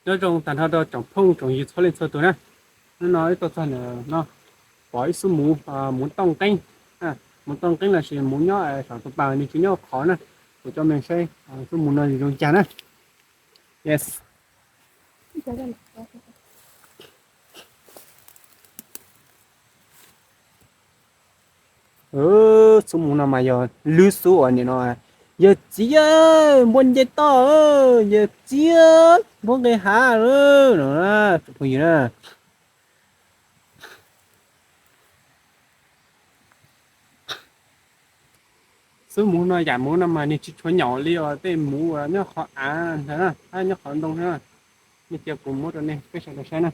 Nyob zoo tag nrho rau tsoom phooj tsoom ywg txhua leej txhua tus na. Hnub no wb tuaj txog ntawm no, pom ib xub muv, muv tooj qeeb. Muv tooj qeeb lossis muv nyob saum tus pas, nws tsis nyob qhov na. Kuv coj mej saib xub muv no zoo cas na. Yes. Xub muv no mas yog lub xub uas nim no, yawg txiv, npua nce toj, yawg txiv, npua nqis hav no na, tsoom phooj ywg na. Xub muv no, yam muv no mas nws tsis tshua nyaum li uas tej muv uas nyob qhov av ntawd na, nyob qhov ntoo na. Nej cia kuv muab rau nej peb sawv daws saib na.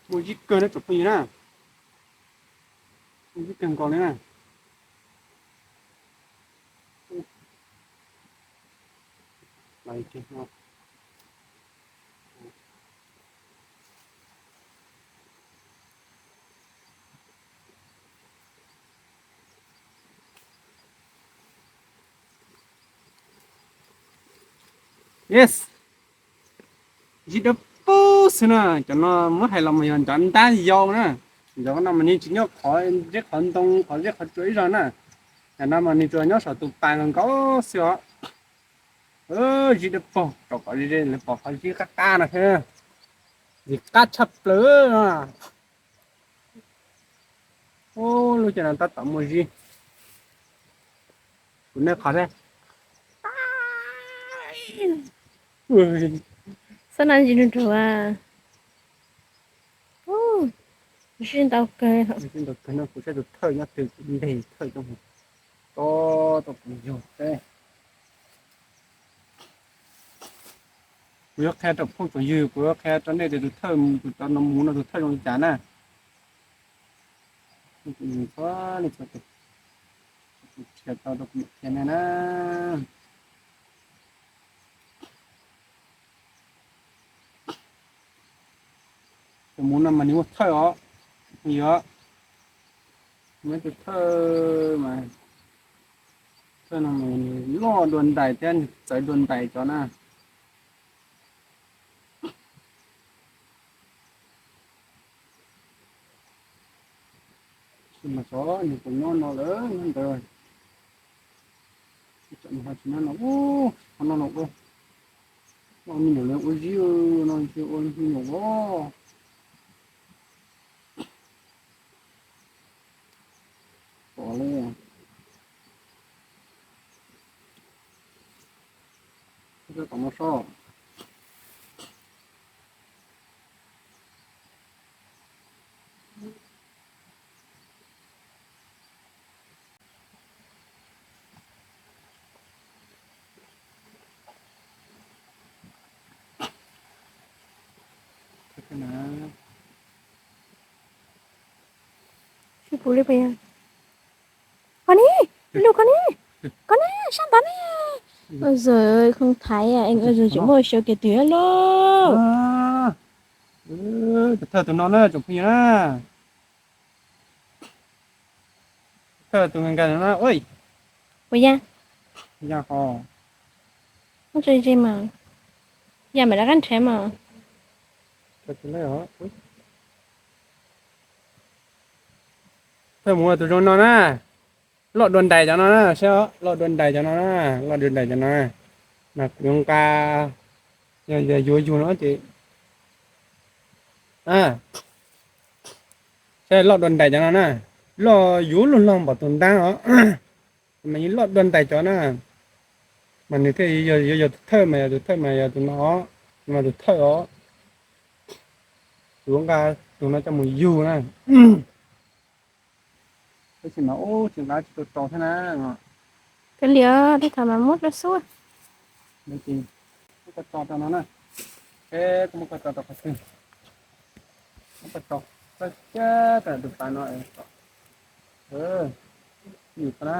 Muaj zib kawg na tsoom phooj ywg na. Muaj zib kawg nkaus li na. Yes. Zib dawb paug xwb na, cov no muab hais los mas yog nrov ntab yau na. Cov no mas nws tsis nyob qhov zeb qhov ntoo qhov zeb qhov tsua ib zaug na. Cov no mas nws tsuas nyob saum tus pas nkaus nkaus xwb os. Zib dawb paug, rau kom ze ze lawv pom qhov zib qab qab no thiab. Zib qab tshaj plaws. Ub, lub caij no tab tom muaj zib. Kuv noj qhov thiab. Xob no ntsis nrug nrug a. Zib ntau kawg. Zib ntau kawg no, kuv saib tus thawj nyob twg, kuv nteg thawj coob. Tau, tau kuv yug thiab. Kuv yuav qhia rau phooj rau ywg, kuv yuav qhia rau nej tias tus thawj, tus cov no muv no tus thawj zoo li cas na. Txhua leej txhua tus, kuv qhia tau rau kuv qhia nej na. Tus muv no mas nws muaj thawj os, yog muaj tus thawj mas, thawj no mas nws loj dua ntais thiab nws txawv dua ntais cov na. Mas xyov nws puas nyob no lawm nyob ntawd. Ho tsis nyob no, ho no no ua, no me nyuam ua zib no tsis ua me nyuam ua. Pom li. Tom no so. Tsis pum li puas yog? Koj ni, lug koj ni, koj ni, sab ntawd ni. Ua zog khoom thaiv, ua zog tsis muaj xyov kev twg lawm. Tus thawj tus no na tsoom phooj ywg na. Thawj tus nka nka no na. Ua ya, ya ho, muab tso ze mas, ya mam rov qab nrhiav mas. Thawj mus tus zoo no na. Loj dua ntais cov no na, saib, loj dua ntais cov no na, loj dua ntais cov no na. Mas kuv yuav nqa, yog yuav yug no ces, a, Saib loj dua ntais cov no na, loj yuav luag log npaum tus ntab os. Mas yeej loj dua ntais cov na, mas nws thiaj yog tus thawj mas yog tus thawj mas yog tus no, mas tus thawj os. Tus nqa tus no coj mus yug na. Tab sis mas ub tsis nqa tsis tau tau thiab na. Kav liam, tej thaum mas muab rau xub. Muab koj tso rau no na. Muab koj tso rau qhov twg? Muab koj tso, koj cab rau tus pas no. Yus koj na.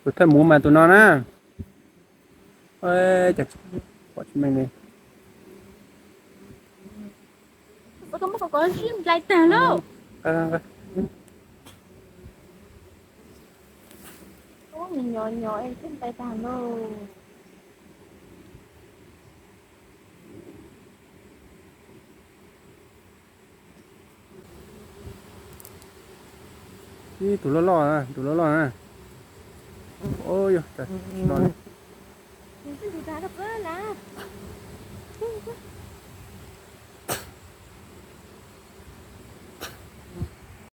Tus thawj muv mas tus no na. Cas pom tsis meej li. Koj muab koj kov zib nplai tag lauj. Nyob nyob es twb nplai tag lauj. Ib tus loj loj, tus loj loj na. Yog, no.